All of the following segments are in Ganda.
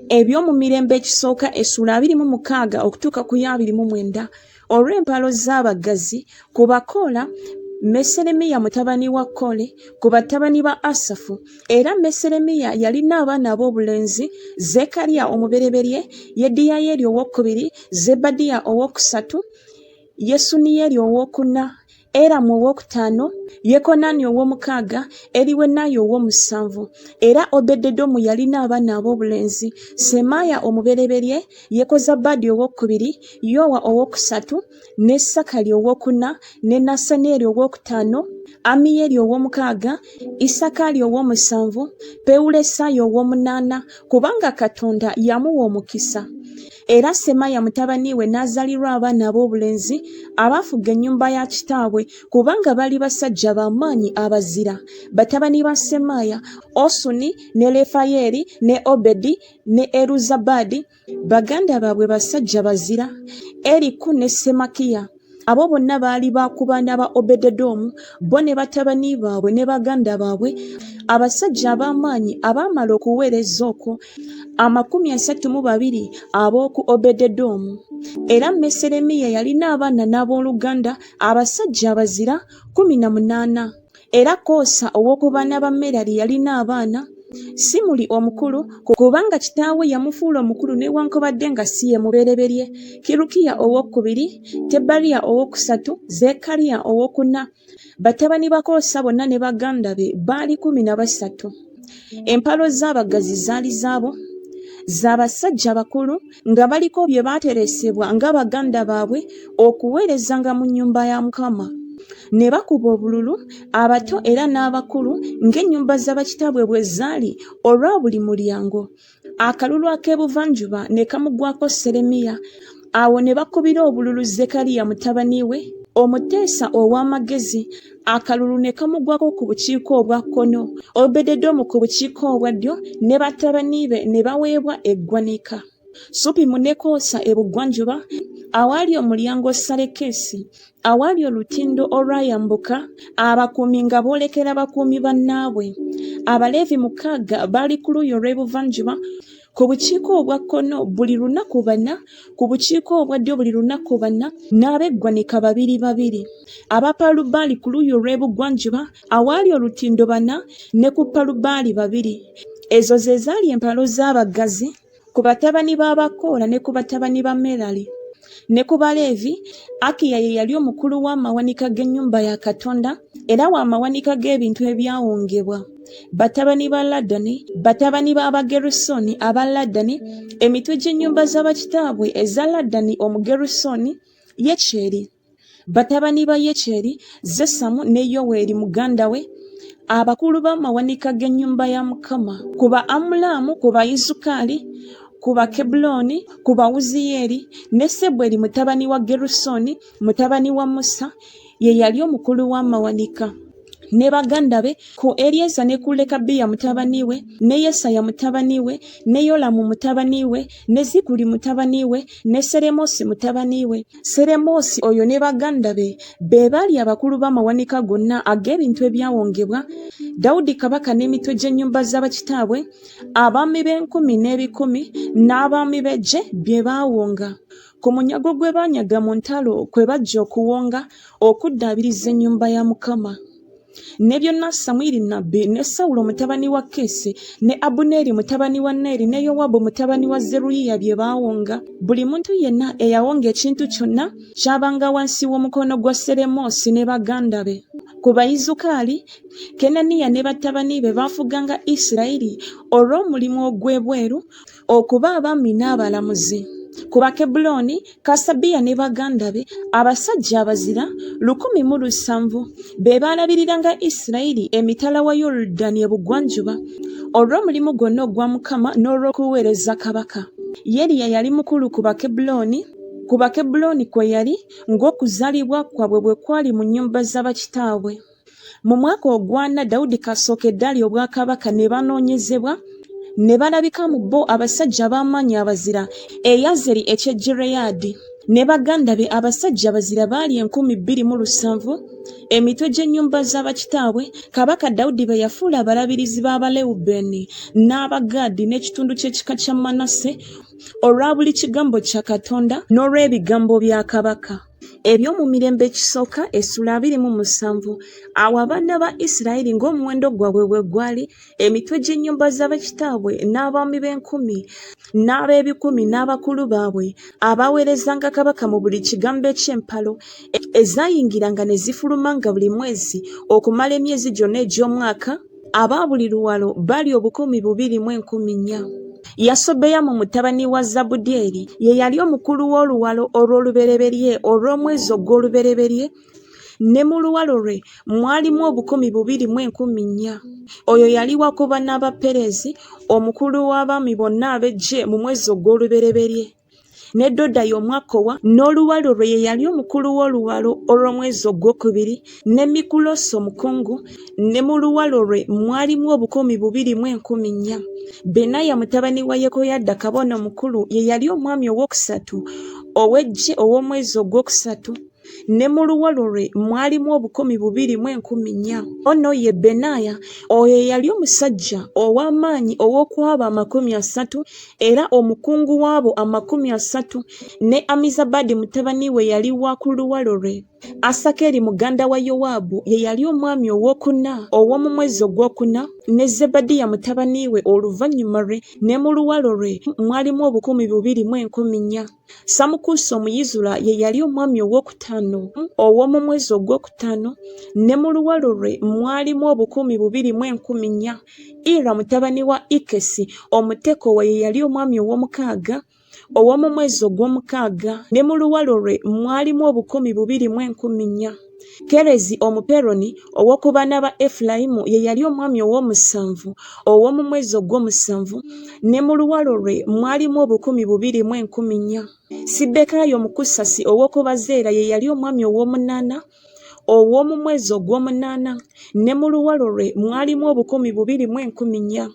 Ebyomumirembe ekisooka essuula 26 okutuuka ku ya 29 Olw'empalo z'abaggazi, ku Bakoola, Meseremiya mutabani wa Kole, ku batabani ba Asafu. Era Meseremiya yalina abaana ab'obulenzi, Zekkaliya omubereberye, Yediyayeri ow'okubiri, Zebadiya ow'okusatu, Yesuniyeri ow'okuna, Eramu ow'okutaano, Yekonani ow'omukaaga, Eriwenayi ow'omusanvu. Era Obededomu yalina abaana ab'obulenzi, Semaaya omubereberye, Yekozabadi ow'okubiri, Yowa ow'okusatu, ne Sakali ow'okuna, ne Nasanieri ow'okutaano, Amiyeri ow'omukaaga, Isakaali ow'omusanvu, Pewulesayi ow'omunaana, kubanga Katonda yamuwa omukisa. Era Semaya mutabani we n'azaalirwa abaana ab'obulenzi abaafuga ennyumba ya kitaabwe, kubanga baali basajja ba maanyi abazira. Batabani ba Semaya, Osuni ne Lefayeri ne Obedi ne Eruzabaadi, baganda baabwe basajja bazira, Eriku ne Semakiya. Abo bonna baali ba ku baana ba Obededomu, bo ne batabani baabwe ne baganda baabwe, abasajja ab'amaanyi abaamala okuweereza okwo, 32 ab'oku Obededomu. Era Meseremiya yalina abaana n'abooluganda abasajja abazira 18. Era Kosa ow'oku baana ba Merali yalina abaana, Simuli omukulu, kubanga kitaawe yamufuula omukulu newankubadde nga si ye mubereberye, Kirukiya ow'okubiri, Tebaliya ow'okusatu, Zekkaliya ow'okuna. Batabani ba Kosa bonna ne baganda be baali 13. Empalo z'abaggazi zaali zaabo za basajja bakulu nga baliko bye baateresebwa nga baganda baabwe okuweerezanga mu nnyumba ya Mukama. Ne bakuba obululu, abato era n'abakulu, ng'ennyumba za bakitaabwe bwe zaali olwa buli mulyango. Akalulu ak'ebuvanjuba ne kamugwako Seremiya. Awo ne bakubira obululu Zekariya mutabani we, omuteesa ow'amagezi, akalulu ne kamugwako ku bukiika obwa kkono, Obededomu ku bukiika obwa ddyo ne batabani be ne baweebwa eggwanika. Supimu ne Kosa ebugwanjuba, awaali omulyango Salekesi, awaali olutindo olwayambuka, abakuumi nga boolekera bakuumi bannaabwe. Abaleevi mukaaga baali ku luuyi olw'ebuvanjuba, ku bukiika obwa kkono buli lunaku bana, ku bukiika obwa ddyo buli lunaku bana, n'abeggwanika babiri babiri. Aba Palubaali ku luuyi olw'ebugwanjuba, awaali olutindo bana, ne ku Palubaali babiri. Ezo ze zaali empalo z'abaggazi ku batabani b'Abakoola ne ku batabani ba Merali. Ne ku Baleevi, Akiya ye yali omukulu w'amawanika g'ennyumba ya Katonda era w'amawanika g'ebintu ebyawongebwa. Batabani ba Ladani, batabani b'Abagerusoni aba Ladani, emitwe gy'ennyumba za bakitaabwe eza Ladani Omugerusoni, Yekyeri. Batabani ba Yekyeri, Zesamu ne Yoweeri muganda we, abakulu b'amawanika g'ennyumba ya Mukama, ku ba Amulaamu, ku ba Izukaali, ku Bakebbulooni, ku Bawuziyeeri, ne Sebweri mutabani wa Gerusoni, mutabani wa Musa, ye yali omukulu w'amawanika. Ne baganda be, ku Eryeza ne ku Lekabiya mutabani we, ne Yesaya mutabani we, ne Yolamu mutabani we, ne Zikuli mutabani we, ne Seremosi mutabani we. Seremosi oyo ne baganda be, be baali abakulu b'amawanika gonna ag'ebintu ebyawongebwa, Dawudi kabaka n'emitwe gy'ennyumba za bakitaabwe, abaami b'enkumi n'ebikumi, n'abaami b'eggye bye baawonga. Ku munyago gwe baanyaga mu ntalo kwe bajja okuwonga okuddaabiriza ennyumba ya Mukama. Ne byonna Samwiri nnabbi ne Sawulo mutabani wa Kiisi ne Abuneeri mutabani wa Neeri ne Yowabu mutabani wa Zeruyiya bye baawonga, buli muntu yenna eyawonga ekintu kyonna kyabanga wansi w'omukono gwa Seremoosi ne baganda be. Ku Bayizukaali, Kenaniya ne batabani be baafuganga Isirayiri olw'omulimu ogw'ebweru, okuba abaami n'abalamuzi. Ku Bakebbulooni, Kasabiya ne baganda be, abasajja abazira, 1,070, be baalabiriranga Isirayiri emitala wa Yoludaani ebugwanjuba, olw'omulimu gwonna ogwa Mukama n'olw'okuweereza kabaka. Yeriya yali mukulu ku Bakebbulooni, ku Bakebbulooni kwe yali, ng'okuzaalibwa kwabwe bwe kwali mu nnyumba za bakitaabwe. Mu mwaka ogwana Dawudi kasookedde alya obwakabaka ne banoonyezebwa ne balabika mu bo abasajja ab'amaanyi abazira e Yazeri eky'e Gireyaadi. Ne baganda be abasajja abazira baali 2070, emitwe gy'ennyumba za bakitaabwe, kabaka Dawudi be yafuula abalabirizi b'Abalewubeeni n'Abagaadi n'ekitundu ky'ekika kya Manase, olwa buli kigambo kya Katonda n'olw'ebigambo bya kabaka. Ebyomumirembe Ekisooka essula 27 Awo abaana ba Isirayiri ng'omuwendo gwabwe bwe gwali, emitwe gy'ennyumba za bakitaabwe, n'abaami b'enkumi, n'ab'ebikumi, n'abakulu baabwe, abaaweerezanga kabaka mu buli kigambo eky'empalo, ezaayingiranga ne zifulumanga buli mwezi okumala emyezi gyonna egy'omwaka, aba buli luwalo baali 2400. Yasobeyamu mutabani wa Zabudyeri ye yali omukulu w'oluwalo olw'olubereberye olw'omwezi ogw'olubereberye, ne mu luwalo lwe mwalimu 2400. Oyo yali wa ku baana ba Perezi, omukulu w'abaami bonna ab'eggye mu mwezi ogw'olubereberye. Ne Dodayi Omwakowa n'oluwalo lwe ye yali omukulu w'oluwalo olw'omwezi ogwokubiri, ne Mikuloosi omukungu, ne mu luwalo lwe mwalimu 2400. Benaya mutabani wa Yekoyaada kabona omukulu ye yali omwami owookusatu ow'eggye ow'omwezi ogwokusatu, ne mu luwalo lwe mwalimu 2400. Ono ye Benaya, oyo eyali omusajja ow'amaanyi ow'oku abo 30, era omukungu w'abo 30, ne Ammizabaadi mutabani we yali wa ku luwalo lwe. Asakeri muganda wa Yowaabu ye yali omwami owookuna ow'omu mwezi ogwokuna, ne Zebadiya mutabani we oluvannyuma lwe, ne mu luwalo lwe mwalimu 2400. Samukuusi Omuyizula ye yali omwami owookutaano ow'omu mwezi ogwokutaano, ne mu luwalo lwe mwalimu 2400. Ira mutabani wa Ikesi Omutekowa ye yali omwami ow'omukaaga ow'omu mwezi ogw'omukaaga, ne mu luwalo lwe mwalimu 2400. Kerezi Omuperoni ow'oku baana ba Efulayimu ye yali omwami ow'omusanvu ow'omu mwezi ogw'omusanvu, ne mu luwalo lwe mwalimu 2400. Sibbekayi Omukusasi ow'oku Bazeera ye yali omwami ow'omunaana ow'omu mwezi ogw'omunaana, ne mu luwalo lwe mwalimu 2400.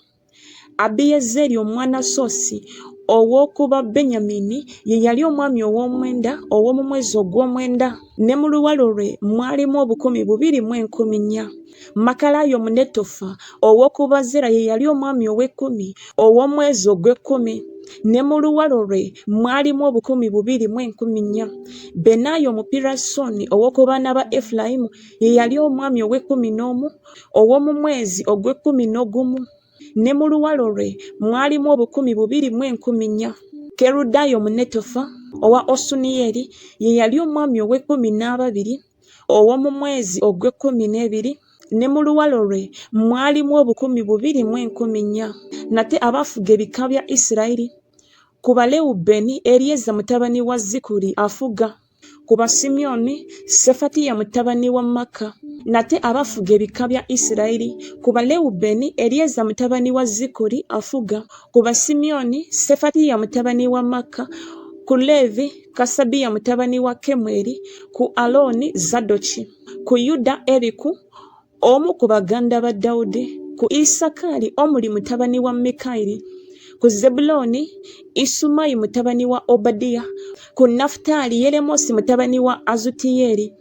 Abiyezeeri Omwanasosi ow'oku Babenyamini ye yali omwami ow'omwenda ow'omu mwezi ogw'omwenda, ne mu luwalo lwe mwalimu 2400. Makalayi Omunetofa ow'oku Bazera ye yali omwami ow'ekkumi ow'omwezi ogw'ekkumi, ne mu luwalo lwe mwalimu 2400. Benaya Omupirasoni ow'oku baana ba Efulayimu ye yali omwami ow'ekkumi n'omu ow'omu mwezi ogw'ekkumi n'ogumu, ne mu luwalo lwe mwalimu 2400. Kerudayi Omunetofa owa Osuniyeri ye yali omwami ow'ekkumi n'ababiri ow'omu mwezi ogw'ekkumi n'ebiri, ne mu luwalo lwe mwalimu 2400. Nate abafuga ebika bya Isirayiri: Ku Balewubeeni, Eryeza mutabani wa Zikuli afuga. Ku Basimyoni, Sefatiya mutabani wa Maaka. Nate abafuga ebika bya Isirayiri: Ku Balewubeeni, Eryeza mutabani wa Zikuli afuga, ku Basimyoni, Sefatiya mutabani wa Maaka, ku Leevi, Kasabiya mutabani wa Kemweri, ku Alooni, Zadoki, ku Yuda, Eriku, Omu ku baganda ba Dawudi, ku Isakaali, Omuli mutabani wa Mikayiri, ku Zebbulooni, Isumayi mutabani wa Obadiya, ku Nafutaali, Yeremosi mutabani wa Azutiyeri,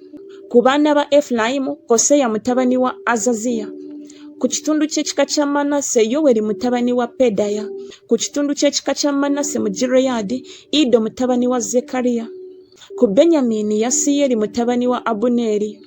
ku baana ba Efulayimu, Koseya mutabani wa Azaziya, ku kitundu ky'ekika kya Manase, Yoweri mutabani wa Pedaya, ku kitundu ky'ekika kya Manase mu Gireyaadi, Ido mutabani wa Zekkaliya, ku Benyamini, Yasiyeri mutabani wa Abuneeri.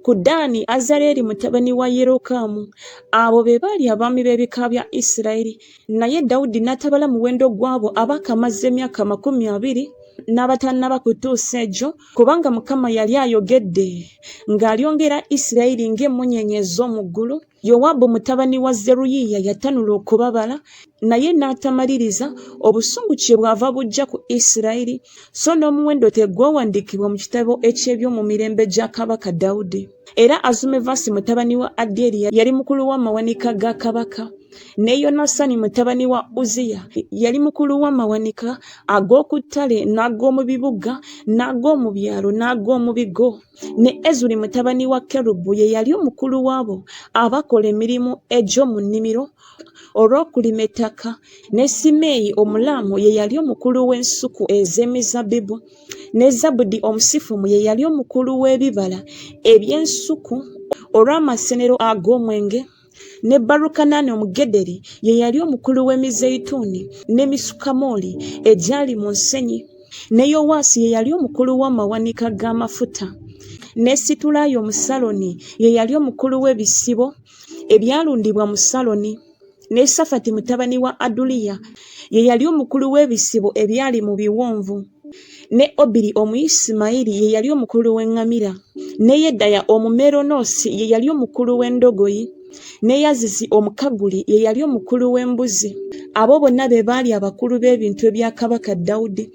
Ku Ddaani, Azareeli mutabani wa Yerokamu. Abo be baali abaami b'ebika bya Isirayiri. Naye Dawudi n'atabala muwendo gw'abo abaakamaze emyaka 20 n'abatannaba kutuusa egyo, kubanga Mukama yali ayogedde ng'alyongera Isirayiri ng'emmunyeenye ez'omu ggulu. Yowaabu mutabani wa Zeruyiya yatanula okubabala, naye n'atamaliriza, obusungu kyebwava bujja ku Isirayiri, so n'omuwendo tegwawandiikibwa mu kitabo eky'ebyomumirembe gya kabaka Dawudi. Era Azumevasi mutabani wa Adyeri yali mukulu w'amawanika ga kabaka. Ne Yonasaani mutabani wa Uzziya yali mukulu w'amawanika ag'oku ttale n'ag'omu bibuga n'ag'omu byalo n'ag'omu bigo. Ne Ezuli mutabani wa Kerubu ye yali omukulu w'abo abakola emirimu egy'omu nnimiro olw'okulima ettaka, ne Simeeyi Omulaamu ye yali omukulu w'ensuku ez'emizabbibu, ne Zabudi Omusifumu ye yali omukulu w'ebibala eby'ensuku olw'amasenero ag'omwenge, ne Balukanani Omugederi ye yali omukulu w'emizeyituuni n'emisukamooli egyali mu nsenyi, ne Yowaasi ye yali omukulu w'amawanika g'amafuta, ne Situlayi Omusaloni ye yali omukulu w'ebisibo ebyalundibwa mu Saloni, ne Safati mutabani wa Aduliya ye yali omukulu w'ebisibo ebyali mu biwonvu, ne Obiri Omuyisimayiri ye yali omukulu w'eŋŋamira, ne Yedaya Omumeronoosi ye yali omukulu w'endogoyi, ne Yazizi Omukaguli ye yali omukulu w'embuzi. Abo bonna be baali abakulu b'ebintu ebya kabaka Dawudi.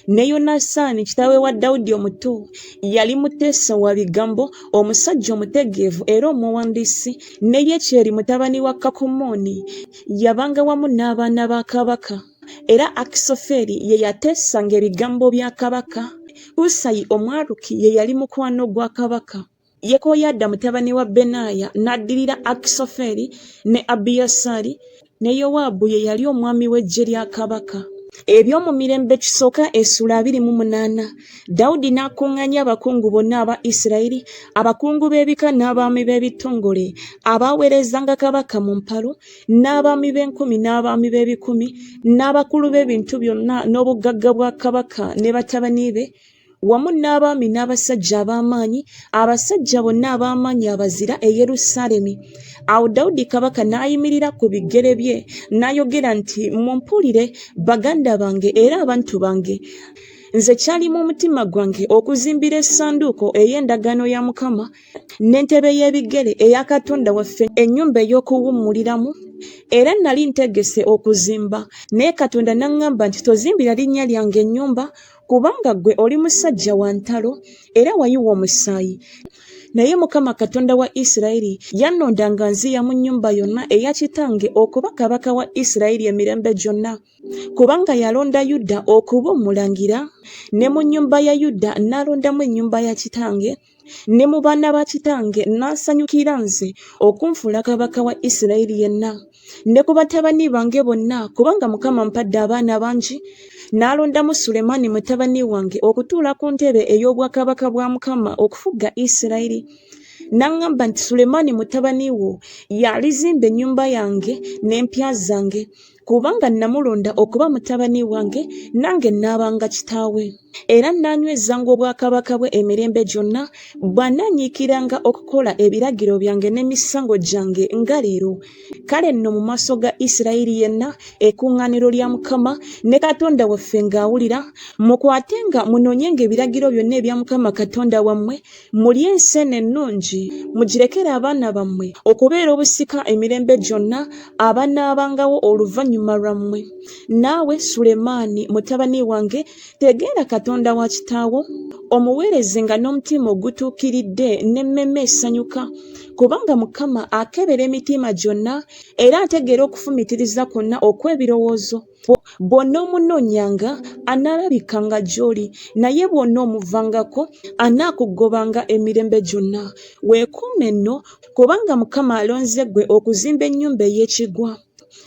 Ne Yonasaani kitaawe wa Dawudi omuto yali muteesa wa bigambo, omusajja omutegeevu era omuwandiisi, ne Yekyeri mutabani wa Kakumooni yabanga wamu n'abaana ba kabaka. Era Akisoferi ye yateesanga ebigambo bya kabaka, Kusayi Omwaruki ye yali mukwano gwa kabaka. Yekoyaada mutabani wa Benaaya n'addirira Akisoferi ne Abiyasaali, ne Yowaabu ye yali omwami w'eggye lya kabaka. Ebyomumirembe Ekisooka essuula 28 Dawudi n'akuŋŋaanya abakungu bonna aba Isirayiri, abakungu b'ebika n'abaami b'ebitongole abaaweerezanga kabaka mu mpalo, n'abaami b'enkumi n'abaami b'ebikumi, n'abakulu b'ebintu byonna n'obugagga bwa kabaka ne batabani be, wamu n'abaami n'abasajja ab'amaanyi, abasajja bonna ab'amaanyi abazira e Yerusaalemi. Awo Dawudi kabaka n'ayimirira ku bigere bye n'ayogera nti, Mumpulire, baganda bange era abantu bange. Nze kyali mu mutima gwange okuzimbira essanduuko ey'endagaano ya Mukama n'entebe y'ebigere eya Katonda waffe ennyumba ey'okuwummuliramu, era nali ntegese okuzimba. Naye Katonda n'aŋŋamba nti, Tozimbira linnya lyange nnyumba, kubanga ggwe oli musajja wa ntalo era wayiwa omusaayi. Naye Mukama Katonda wa Isirayiri yannonda nga nziya mu nnyumba yonna eya kitange okuba kabaka wa Isirayiri emirembe gyonna, kubanga yalonda Yuda okuba omulangira, ne mu nnyumba ya Yuda n'alondamu ennyumba ya kitange, ne mu baana ba kitange n'asanyukira nze okunfuula kabaka wa Isirayiri yenna, ne ku batabani bange bonna, kubanga Mukama ampadde abaana bangi, n'alondamu Sulemaani mutabani wange okutuula ku ntebe ey'obwakabaka bwa Mukama okufuga Isirayiri. N'aŋŋamba nti, Sulemaani mutabani wo y'alizimba ennyumba yange n'empya zange, kubanga nnamulonda okuba mutabani wange, nange nnaabanga kitaawe. Era nnaanywezanga obwakabaka bwe emirembe gyonna, bw'anaanyiikiranga okukola ebiragiro byange n'emisango gyange nga leero. Kale nno mu maaso ga Isirayiri yenna, ekkuŋŋaaniro lya Mukama, ne Katonda waffe ng'awulira, mukwatenga munoonyenga ebiragiro byonna ebya Mukama Katonda wammwe, Mulye ensi eno ennungi, mugirekere abaana bammwe okubeera obusika emirembe gyonna abanaabangawo oluvannyuma lwammwe. Naawe Sulemaani mutabani wange, tegeera Katonda wa kitaawo, omuweerezenga n'omutima ogutuukiridde n'emmeeme esanyuka, kubanga Mukama akebera emitima gyonna, era ategeera okufumiitiriza kwonna okw'ebirowoozo. Bw'onoomunoonyanga, anaalabikanga gy'oli, naye bw'onoomuvangako, anaakugobanga emirembe gyonna. Weekuume nno, kubanga Mukama alonze ggwe okuzimba ennyumba ey'ekigwa.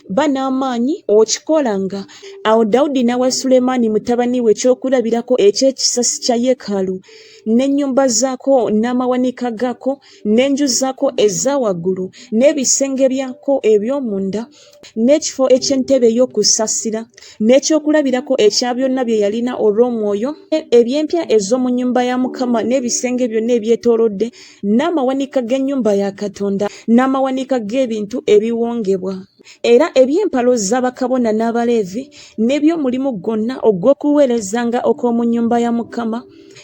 Ba n'amaanyi, okikolanga. Awo Dawudi n'awa Sulemaani mutabani we ekyokulabirako eky'ekisasi kya yeekaalu, n'ennyumba zaako, n'amawanika gaako, n'enju zaako eza waggulu, n'ebisenge byako eby'omunda, n'ekifo eky'entebe ey'okusaasira, n'ekyokulabirako ekya byonna bye yalina olw'omwoyo, eby'empya ez'omu nnyumba ya Mukama n'ebisenge byonna ebyetoolodde, n'amawanika g'ennyumba ya Katonda, n'amawanika g'ebintu ebiwongebwa, era eby'empalo za bakabona n'Abaleevi, n'eby'omulimu gwonna ogw'okuweerezanga okw'omu nnyumba ya Mukama,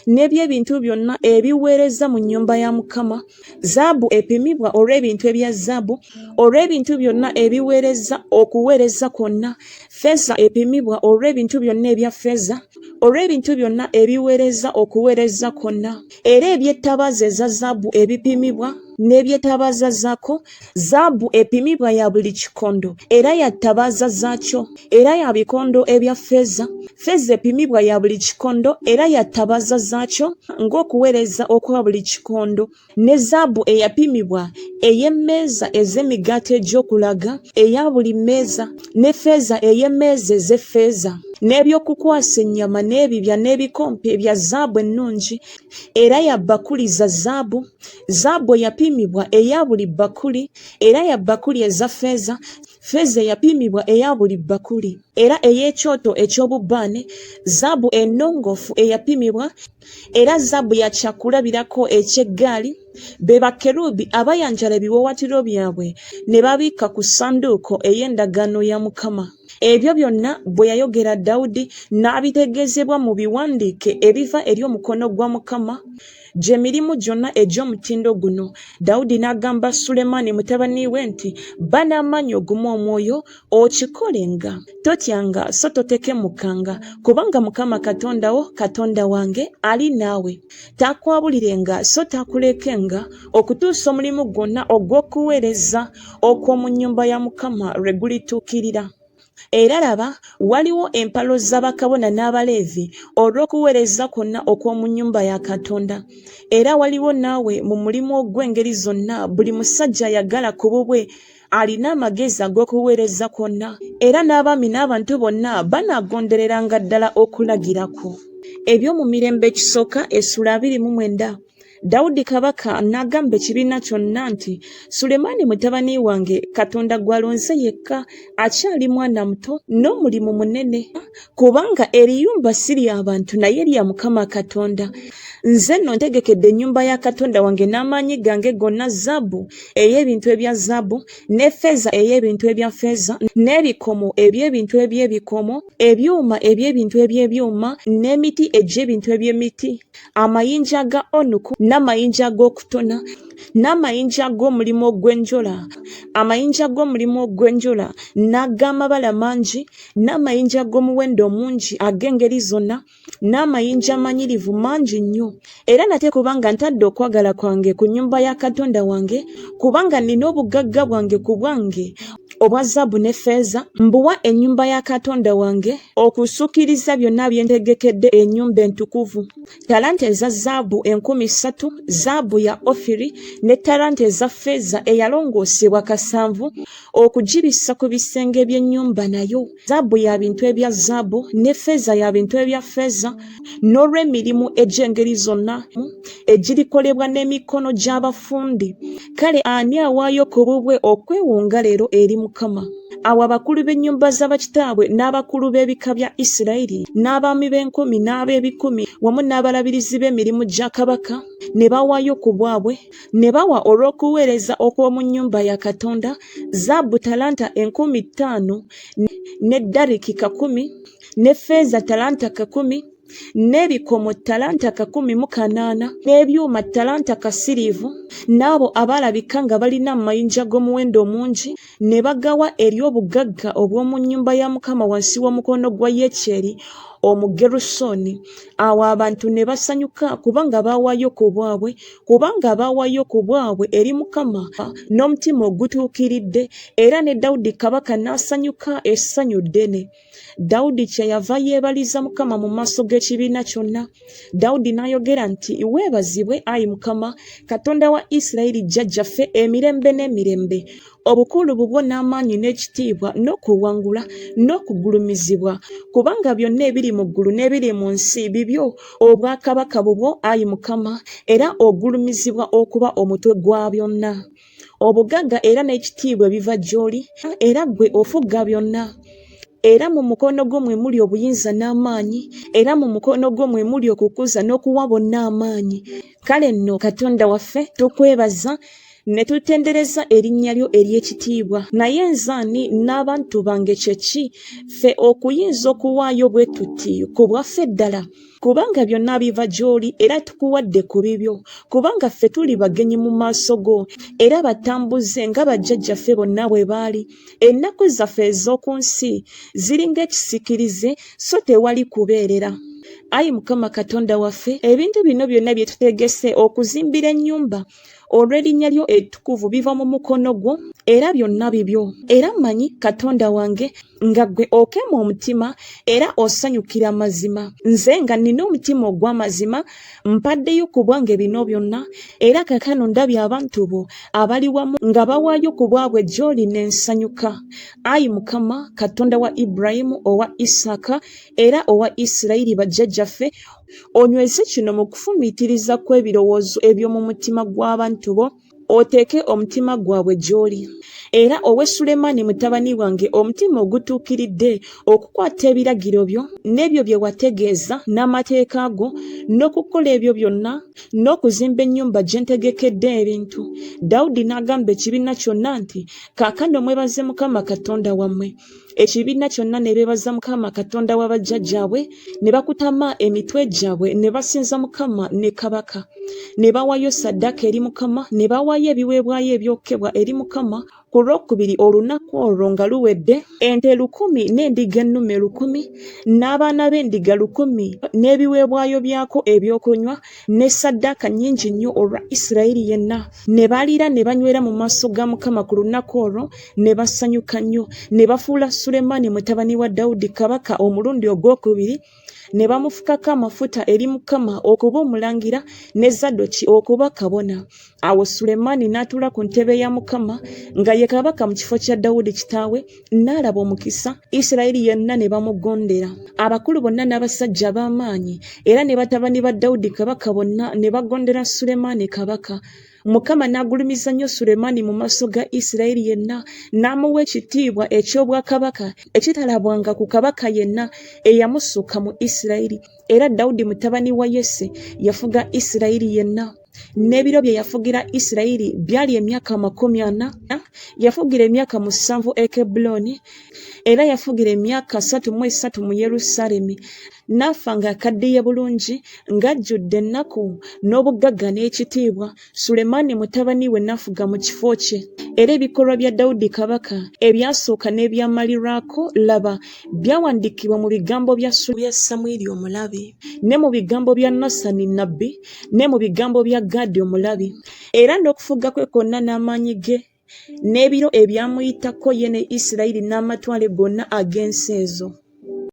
n'eby'ebintu byonna ebiweereza mu nnyumba ya Mukama, zaabu epimibwa olw'ebintu ebya zaabu, olw'ebintu byonna ebiweereza okuweereza kwonna, ffeeza epimibwa olw'ebintu byonna ebya ffeeza, olw'ebintu byonna ebiweereza okuweereza kwonna, era eby'ettabaaza eza zaabu ebipimibwa. n'eby'ettabaaza zaakwo, zaabu epimibwa ya buli kikondo, era ya ttabaaza zaakyo, era ya bikondo ebya ffeeza, ffeeza epimibwa ya buli kikondo, era ya ttabaaza zaakyo, ng'okuweereza okwa buli kikondo. Ne zaabu eyapimibwa ey'emmeeza ez'emigaati egy'okulaga, eya buli mmeeza, ne ffeeza ey'emmeeza ez'effeeza, n'eby'okukwasa ennyama n'ebibya n'ebikompe bya zaabu ennungi, era ya bbakuli za zaabu, zaabu eyapimibwa eya buli bbakuli, era ya bbakuli eza ffeeza, ffeeza eyapimibwa eya buli bbakuli, era ey'ekyoto eky'obubaane, zaabu ennongoofu eyapimibwa, Era zaabu ya kyakulabirako eky'eggaali, be bakerubi abayanjala ebiwaawaatiro byabwe ne babikka ku ssanduuko ey'endagaano ya Mukama. Ebyo byonna bwe yayogera Dawudi n'abitegeezebwa mu biwandiike ebiva eri omukono gwa Mukama, gye mirimu gyonna egy'omutindo guno. Dawudi n'agamba Sulemaani mutabani we nti, Ba n'amaanyi ogume omwoyo, okikolenga. Totyanga so totekemukanga, kubanga Mukama Katonda wo, Katonda wange, ali naawe. Taakwabulirenga so taakulekenga, okutuusa omulimu gwonna ogw'okuweereza okw'omu nnyumba ya Mukama lwe gulituukirira. Era laba, waliwo empalo za bakabona n'Abaleevi olw'okuweereza kwonna okw'omu nnyumba ya Katonda. Era waliwo naawe mu mulimu ogw'engeri zonna buli musajja ayagala ku bubwe alina amagezi ag'okuweereza kwonna, era n'abaami n'abantu bonna banaagondereranga ddala okulagira kwo. Ebyomumirembe Ekisooka essula 29. Dawudi kabaka n'agamba ekibiina kyonna nti, Sulemaani mutabani wange, Katonda gw'alonze yekka, akyali mwana muto, n'omulimu munene, kubanga eriyumba si lya bantu naye lya Mukama Katonda. Nze nno ntegekedde ennyumba ya Katonda wange n'amaanyi gange gonna zaabu ey'ebintu ebya zaabu, ne ffeeza ey'ebintu ebya ffeeza, n'ebikomo eby'ebintu eby'ebikomo, ebyuma eby'ebintu eby'ebyuma, n'emiti egy'ebintu eby'emiti, amayinja aga onuku, n'amayinja ag'okutona, n'amayinja ag'omulimu ogw'enjola, amayinja ag'omulimu ogw'enjola, n'ag'amabala mangi, n'amayinja ag'omuwendo omungi ag'engeri zonna, n'amayinja amanyirivu mangi nnyo. Era nate kubanga ntadde okwagala kwange ku nnyumba ya Katonda wange, kubanga nnina obugagga bwange ku bwange obwa zaabu ne ffeeza, mbuwa ennyumba ya Katonda wange okusukkiriza byonna bye ntegekedde ennyumba entukuvu. Talanta eza zaabu 3000, zaabu ya Ofiri, ne talanta eza ffeeza eyalongoosebwa kasanvu, okugibissa ku bisenge by'ennyumba nayo. Zaabu ya bintu ebya zaabu, ne ffeeza ya bintu ebya ffeeza, n'olw'emirimu egy'engeri zonna egirikolebwa n'emikono gy'abafundi. Kale ani awaayo ku bubwe okwewonga leero eri Mukama? Awo abakulu b'ennyumba za bakitaabwe n'abakulu b'ebika bya Isirayiri n'abaami b'enkumi n'ab'ebikumi wamu n'abalabirizi b'emirimu gya kabaka ne bawaayo ku bwabwe ne bawa olw'okuweereza okw'omu nnyumba ya Katonda zaabu talanta 5000 ne dariki kakumi, ne ffeeza talanta kakumi, n'ebikomo talanta 108, n'ebyuma talanta kasiriivu, n'abo abaalabika nga balina amayinja g'omuwendo omungi ne bagawa eri obugagga obw'omu nnyumba ya Mukama wansi w'omukono gwa Yekyeri Omugerusoni. Awo abantu ne basanyuka kubanga baawaayo ku bwabwe, kubanga baawaayo ku bwabwe eri Mukama n'omutima ogutuukiridde, era ne Dawudi kabaka n'asanyuka essanyu ddene. Dawudi kyeyava yeebaliza Mukama mu maaso g'ekibiina kyonna. Dawudi n'ayogera nti, Weebazibwe, ayi Mukama, Katonda wa Isirayiri jjajjaffe, emirembe n'emirembe. Obukulu bubwo n'amaanyi n'ekitiibwa n'okuwangula n'okugulumizibwa, kubanga byonna ebiri mu ggulu n'ebiri mu nsi bibyo, obwakabaka bubwo, ayi Mukama, era ogulumizibwa okuba omutwe gwa byonna. Obugagga era n'ekitiibwa biva gy'oli, era ggwe ofuga byonna. Era mu mukono gwo mwe muli obuyinza n'amaanyi, era mu mukono gwo mwe muli okukuza n'okuwa bonna amaanyi. Kale nno, Katonda waffe, tukwebaza ne tutendereza erinnya lyo ery'ekitiibwa. Naye nze ani n'abantu bange kye ki, ffe okuyinza okuwaayo bwe tuti ku bwaffe ddala? Kubanga byonna biva gy'oli, era tukuwadde ku bibyo. Kubanga ffe tuli bagenyi mu maaso go, era batambuze nga bajjajjaffe bonna bwe baali. Ennaku zaffe ez'oku nsi ziri ng'ekisiikirize, so tewali kubeerera. Ayi Mukama Katonda waffe, ebintu bino byonna bye tutegese okuzimbira ennyumba, olw'erinnya lyo ettukuvu biva mu mukono gwo, era byonna bibyo. Era mmanyi, Katonda wange, nga ggwe okema omutima era osanyukira amazima. Nze nga nnina omutima ogw'amazima, mpaddeyo ku bwange bino byonna, era kaakano ndabye abantu bo abali wamu nga bawaayo ku bwabwe gy'oli ne nsanyuka. Ayi Mukama, Katonda wa Ibulayimu, owa Isaaka, era owa Isirayiri bajjajjaffe, onyweze kino mu kufumiitiriza kw'ebirowoozo eby'omu mutima gw'abantu bo, oteeke omutima gwabwe gy'oli. Era owe Sulemaani mutabani wange omutima ogutuukiridde okukwata ebiragiro byo n'ebyo bye wategeeza n'amateeka go n'okukola ebyo byonna n'okuzimba ennyumba gye ntegekedde ebintu. Dawudi n'agamba ekibiina kyonna nti, Kaakano mwebaze Mukama Katonda wammwe. Ekibiina kyonna ne beebaza Mukama Katonda wa bajjajjaabwe, ne bakutama emitwe gyabwe ne basinza Mukama ne kabaka. Ne bawaayo ssaddaaka eri Mukama, ne bawaayo ebiweebwayo ebyokebwa eri Mukama ku lwokubiri olunaku olwo nga luwedde, ente lukumi n'endiga ennume lukumi, n'abaana b'endiga lukumi, n'ebiweebwayo byako eby'okunywa, ne ssaddaaka nnyingi nnyo olwa Isirayiri yenna. Ne baliira ne banywera mu maaso ga Mukama ku lunaku olwo, ne basanyuka nnyo. Ne bafuula Sulemaani mutabani wa Dawudi kabaka omulundi ogwokubiri, ne bamufukako amafuta eri Mukama okuba omulangira, ne Zadoki okuba kabona. Awo Sulemaani n'atuula ku ntebe ya Mukama nga ye kabaka mu kifo kya Dawudi kitaawe, n'alaba omukisa, Isirayiri yenna ne bamugondera. Abakulu bonna n'abasajja ab'amaanyi era ne batabani ba Dawudi kabaka bonna ne bagondera Sulemaani kabaka. Mukama n'agulumiza nnyo Sulemaani mu maaso ga Isirayiri yenna, n'amuwa ekitiibwa eky'obwakabaka ekitalabwanga ku kabaka yenna eyamusooka mu Isirayiri. Era Dawudi mutabani wa Yese yafuga Isirayiri yenna. N'ebiro bye yafugira Isirayiri byali emyaka 40. Yafugira emyaka 7 e Kebbulooni, era yafugira emyaka 33 mu Yerusaalemi. N'afa ng'akaddiye bulungi, ng'ajjudde ennaku n'obugagga n'ekitiibwa, Sulemaani mutabani we n'afuga mu kifo kye. Era ebikolwa bya Dawudi kabaka ebyasooka n'ebyamalirwako, laba, byawandiikibwa mu bigambo bya Samwiri omulabi, ne mu bigambo bya Nasani nnabbi, ne mu bigambo bya Gaadi omulabi. Era n'okufuga kwe kwonna n'amaanyi ge, n'ebiro ebyamuyitako ye ne Isirayiri n'amatwale gonna ag'ensi ezo.